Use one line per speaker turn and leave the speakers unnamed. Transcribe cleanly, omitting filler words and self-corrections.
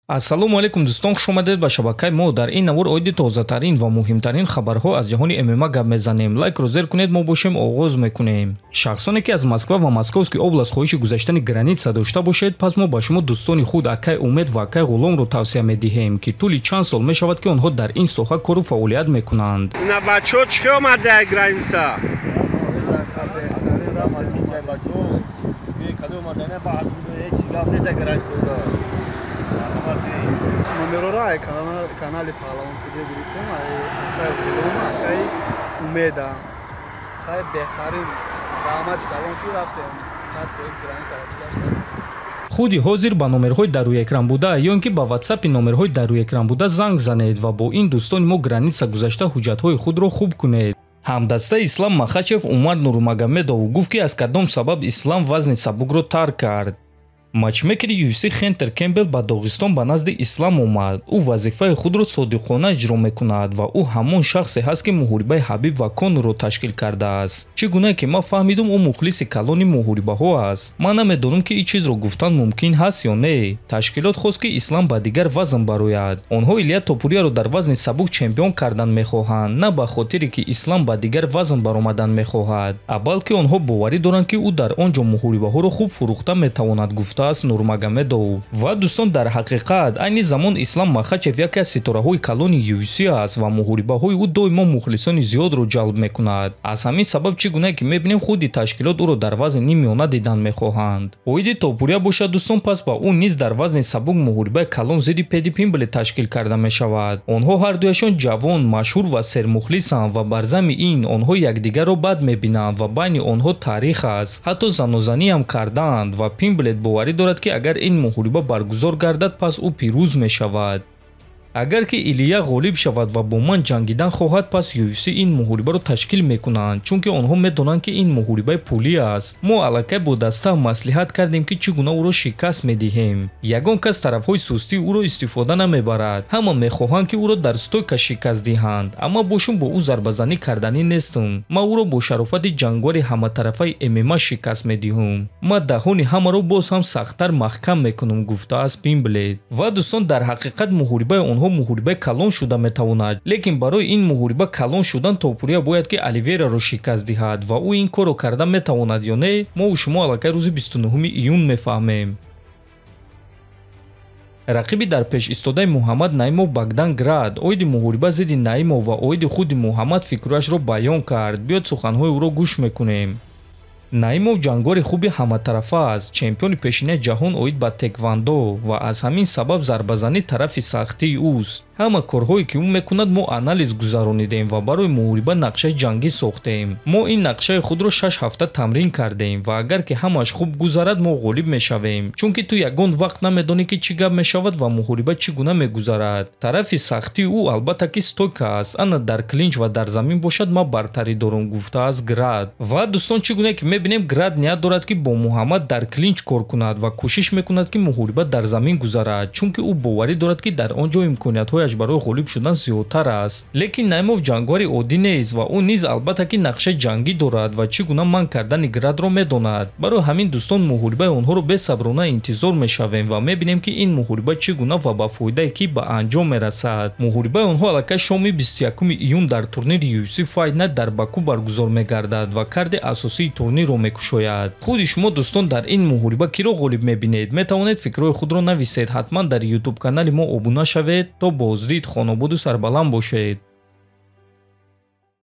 Ассалому алайкум дӯстон, хуш омадед ба шабакаи мо. Дар ин навор оиди тозатарин ва муҳимтарин хабарҳо аз ҷаҳони ММА гап мезанем. Лайкро зер кунед, мо бошем оғоз мекунем. Шахсоне ки аз Москва ва Московский область хоҳиши гузаштани граница дошта бошед, пас мо ба шумо дӯстони худ акай Умед ва акай Ғуломро тавсия медиҳем, ки тӯли чанд сол мешавад, ки онҳо дар ин соҳа кору фаъолият мекунанд.
На бачо чӣ омада граница?
Номерора ай канали Паҳлавон ТЖ гирифтем, ай акай Ғулом, акай Умеда. Хай беҳтарин, раҳмати калон, ки рафтем 100% границаро гузаштем.
Худи ҳозир ба номерҳои дар рӯи экран буда ё ин ки ба ватсапи номерҳои дар рӯи экран буда занг занед ва бо ин дӯстони мо граница гузашта ҳуҷҷатҳои худро хуб кунед. Ҳамдастаи Ислам Махачев Умар Нурмагомедов гуфт, ки аз кадом сабаб Ислам вазни сабукро тарк кард. Матчмекери UFC Хентер Кембел ба Доғистон ба назди Ислам омад. Ӯ вазифаи худро содиқона иҷро мекунад ва ӯ ҳамон шахсе ҳаст, ки муҳорибаи Ҳабиб ва Конорро ташкил кардааст. Чӣ гуна ки ман фаҳмидум, ӯ мухлиси калони муҳорибаҳо аст. Ман намедонам, ки ин чизро гуфтан мумкин ҳаст ё не. Ташкилот хост, ки Ислам ба дигар вазн барояд. Онҳо Илия Топурияро дар вазни сабук чемпион кардан мехоҳанд, на ба хотире ки Ислам ба дигар вазн баромадан мехоҳад, а балки онҳо боварӣ доранд, ки ӯ дар он ҷо муҳорибаҳоро хуб фурӯхта метавонад, гуфта аст Нурмагомедов. Ва дӯстон, дар ҳақиқат айни замон Ислам Махачев яке аз ситораҳои калони UFC аст ва муҳорибаҳои ӯ доимо мухлисони зиёдро ҷалб мекунад. Аз ҳамин сабаб, чӣ гуна ки мебинем, худи ташкилот ӯро дар вазни ниммиёна дидан мехоҳанд. Оиди Топурия бошад, дӯстон, пас ба ӯ низ дар вазни сабук муҳорибаи калон зидди Педи Пимблет ташкил карда мешавад. Онҳо ҳардуяшон ҷавон, машҳур ва сермухлисанд ва бар зами ин онҳо якдигарро бад мебинанд ва байни онҳо таърих аст. Ҳатто занозаниам карданд ва Пимблет боварӣ дорад, ки агар ин муҳориба баргузор гардад, пас ӯ пирӯз мешавад. Агар ки Илия ғолиб шавад ва бо ман ҷангидан хоҳад, пас UFC ин муҳорибаро ташкил мекунанд, чунки онҳо медонанд, ки ин муҳорибаи пулӣ аст. Мо аллакай бо даста маслиҳат кардем, ки чӣ гуна ӯро шикаст медиҳем. Ягон кас тарафҳои сустии ӯро истифода намебарад. Ҳама мехоҳанд, ки ӯро дар стойка шикаст диҳанд, аммо бошум бо ӯ зарбазанӣ карданӣ нестам. Ман ӯро бо шарофати ҷангвари ҳаматарафаи ММА шикаст медиҳам. Ман даҳони ҳамаро боз ҳам сахттар маҳкам мекунам, гуфтааст Пимблет. Ва дӯстон, дар ҳақиқат муҳорибаи онҳо муҳорибаи калон шуда метавонад, лекин барои ин муҳориба калон шудан Топурия бояд ки Оливейраро шикаст диҳад ва ӯ ин корро карда метавонад ё не, мо шумо аллакай рӯзи 29 июн мефаҳмем. Рақиби дар пеш истодаи Муҳаммад Наимов Богдан Град оиди муҳориба зидди Наимов ва оиди худи Муҳаммад фикрҳояшро баён кард. Биёд суханҳои ӯро гӯш мекунем. Наимов ҷангвори хуби ҳаматарафа аст, чемпиони пешинаи ҷаҳон оид ба теквандо ва аз ҳамин сабаб зарбазанӣ тарафи сахтии ӯст. Ҳама корҳое ки ӯ мекунад, мо анализ гузаронидем ва барои муҳориба нақшаи ҷангӣ сохтем. Мо ин нақшаи худро 6 ҳафта тамрин кардем ва агар ки ҳамааш хуб гузарад, мо ғолиб мешавем, чунки ту ягон вақт намедонӣ, ки чӣ гап мешавад ва муҳориба чӣ гуна мегузарад. Тарафи сахтии ӯ албатта ки стойка аст, ана дар клинч ва дар замин бошад, ман бартарӣ дорам, гуфтааст Град. Ва дӯстон, чӣ гуна ки мебинем, Град ният дорад, ки бо Муҳаммад дар клинч кор кунад ва кӯшиш мекунад, ки муҳориба дар замин гузарад, чунки ӯ боварӣ дорад, ки дар он ҷо имкониятҳояш барои ғолиб шудан зиёдтар аст. Лекин Наимов ҷангвари оддӣ нест ва ӯ низ албатта ки нақшаи ҷангӣ дорад ва чӣ гуна манъ кардани Градро медонад. Барои ҳамин дӯстон, муҳорибаи онҳоро бесаброна интизор мешавем ва мебинем, ки ин муҳориба чӣ гуна ва ба фоидаи кӣ ба анҷом мерасад. Муҳорибаи онҳо аллакай шоми 21 июн дар турнири UFC Fight Night дар Баку баргузор мегардад ва карди асосии турнирро мекушояд. Худи шумо дӯстон дар ин муҳориба киро ғолиб мебинед? Метавонед фикрҳои худро нависед. Ҳатман дар YouTube канали мо обуна шавед. То боздид, хонободу сарбаланд бошед.